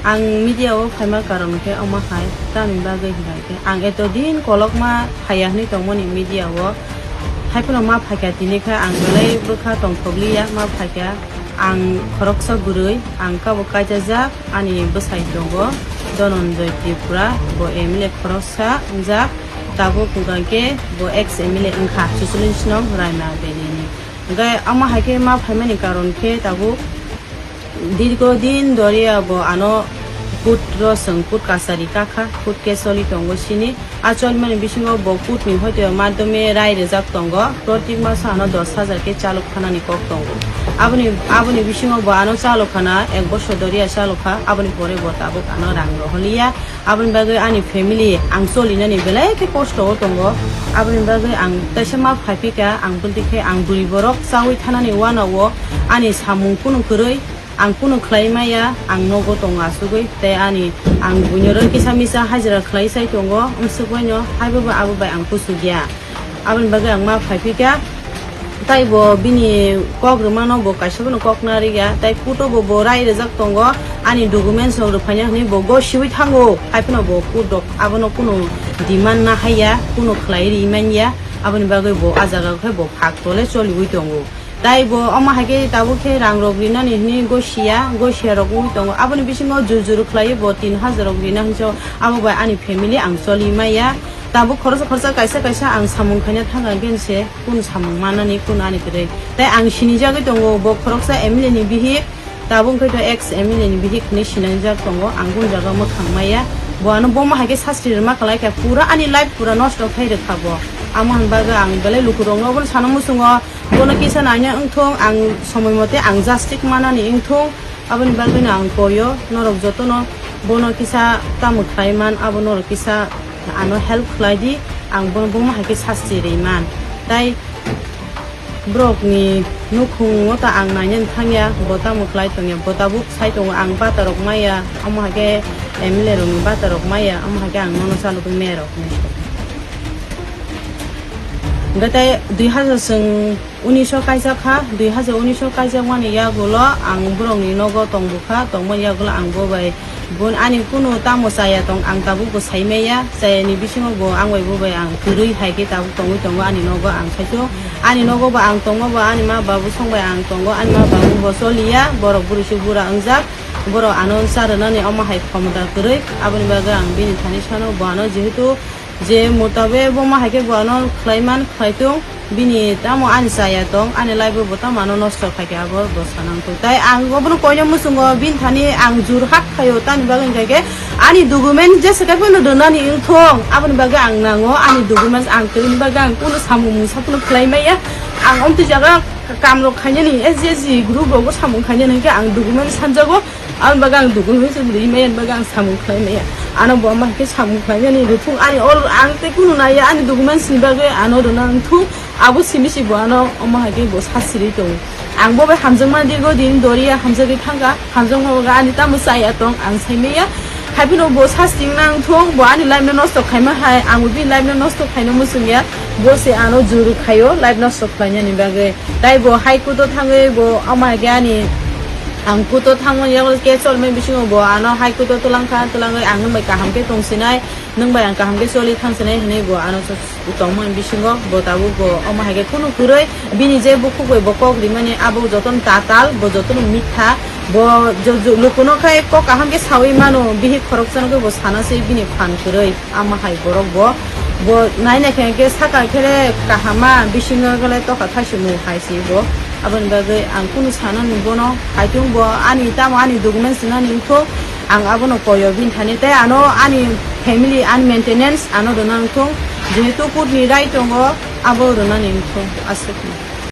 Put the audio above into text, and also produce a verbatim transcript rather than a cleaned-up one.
Ang media o phaima karon khe omo hai, tamni bagwi hinkha khe ang eto din kolokma phaiya hwnwi tongmani media o, haiphano ma phaikha tini khe ang belai bwkha tongthokliya ma phaikha. Ang khoroksa bwrwi, ang kabo kaijajak, ani bwsai tongo Dhananjoy Tripura, bo M L A khoroksa wngjak, tabuk hwnkha khe bo ex M L A wngkha, chuchulwng swnam Raima Valley ni. Hwnkhe omo hai khe ma phaimani karon khe tabuk dirgo din doriya bo ano court ro chwng court kachari kakha, court case choli tongo sini. A cholimani bisingo bo court ni hoite madhyome rai rijak tongo, protik maso ano dos hajar khe chalok khanani kok tongo. Aboni, aboni bisingo bo ano chalok khana, ek bosor doriya chalok kha, aboni pore bo tabuk ano rang roholiya. Aboni bagwi ani family ang cholinani belai khe kosto o tongo. Aboni bagwi ang teisa ma phaiphika, ang bwldi khe ang bwrwi borok chaui thanani uanao ani samung kunu kwrwi, ang kunu khlai maya, ang nogo tongo asugwi, tei ani ang buino ro kisa misa hajra khlai sai tongo, amsuk baino haibo bai abo bai ang kuchuk ya. Aboni bagwi ang ma phaiphika, tei bo bini kok rwmano bo kaisa phano kok narwkya, tei court o bo, bo rai rijak tongo, ani documents rok rwphaina hwnwi bo gosiwi thango, haiphano bo court rok abono kunu demand nahaiya, kunu khlai ri manya, aboni bagwi bo a jaga khe bo phak tole choliwi tongo. Tai bo omo hai khe tabuk khe rang rok rinani hwnwi gosiya, gosiya rok wngwi tongo. Aboni bisingo jur jur khlaiwi bo tin hajar rok rina hwnwi abo bai ani family ang choli maya. Tabuk khoroksa khoroksa kaisa kaisa ang samung khaina thang kha, hwnkhe se kun samung manani kun ani kwrwi. Tai ang sinijagwi tongo bo khoroksa M L A ni bihik, tabuk wngkhe to ex M L A ni bihik hwnwi sinijak tongo. Ang kun jaga mwkhang maya. Bo ano bomo hai khe sasti rwma khlai kha, pura ani life pura nosto khai rwkha bo. Amo hwn bagwi ang belai lukurokno obono sana muchungo. Bono kisa naina wngthung, ang somoi mote ang justice manani wngthung, aboni bagwino ang koyo, norok jotono bono kisa tamo khlai man, abo norok kisa ano help khlai di, ang bono bomo hai khe sasti ri man. Tai borokni nukhungo ta ang nainani thangya, bo tamo khlai tongya, bo tabuk sai tongo, ang bata rok maya, omo hai khe M L A rokni bata rok maya, omo hai khe ang nono chalogwi maya rok hinwi. Hwnkhe tai dui hajar chwng unis o kaijak kha, dui hajar unis o kaijakmani yagulo ang borokni nogo tong bukha, tongmani yagulo ang bo bai bun ani kunu tamo chaya tong, ang tabuk bo sai maya, chayani bisingo bo ang bai bo bai ang kwrwi hai khe tabuk tongwi tongo ani nogo ang khaito, ani nogo bo ang tongma bo ani ma babu song bai ang tongo, ani ma babu bo choliya, borok bwrwi se bura wngjak, borok ano cha rwnani omo hai khomota kwrwi, aboni bagwi ang bini thani sano bo ano jehetu je mutabe bomo hai khe bo ano khlai man khlai tong, bini tamo ani chaya tong, ani life bo tamo ano nosto khai khe abo bo sanang tong. Tai ang obono koino muchungo bini thani ang jurhat khaio, tani bagwi hwnkha khe ani document jesa khe phano rwnani wngthong, aboni bagwi ang nango ani documents, ang tini bagwi ang kunu samung mungsa phano khlai maya, ang omtwi jaga kam rok khainani S G S G group rogo samung khainani hwnkhe ang document sanjago. Aboni bagwi ang document se bwrwi maya, bagwi ang samung khlai maya. Ano bo ama khe samung khlainani rwthung ani all ang tei kunu naiya ani documents ni bagwi ano rwna wngthung. Abo simi si bo ano omo hai khe bo sasiri tongo. Ang bo bai hamjakma dirgo din doriya hamjagwi thangkha. Hamjakma bagwi ani tamo chaya tong ang sai maya. Haiphano bo sasiri wngna wngthung, bo ani life no nosto khaima hai, ang bo bini life no nosto khaina muchungya. Bo se ano juru khaio life nosto khlainani bagwi. Tai bo High Court o thangwi bo ama khe ani ang court o thangmani yago case cholmani bisingo bo ano High Court o twlang kha, twlangwi ang nwng bai kaham khe tong sinai, nwng bai ang kaham khe choli thang sinai hwnwi bo ano tongmani bisingo bo tabuk bo omo hai khe kunu kwrwi bini je bukhuk bai bo kok rimani abo jotono tatal, bo jotono mitha, bo jo-, jo-, lukuno khai kok kaham khe sawi mano, bihik khoroksano khe bo sana se bini phan kwrwi. Ama hai borok bo, bo nai nai khe, khe saka khe kahama, bisingo khe tokha thaisimo hai si bo. Aboni bagwi ang kunu sana nung bono, haitung bo ani tamo ani document swnani wngkho, ang abono koyo bini thani tei ano ani family, ani maintenance ano rwna wngthung, jehetu court ni rai tongo, abo rwnani wngthung aswk.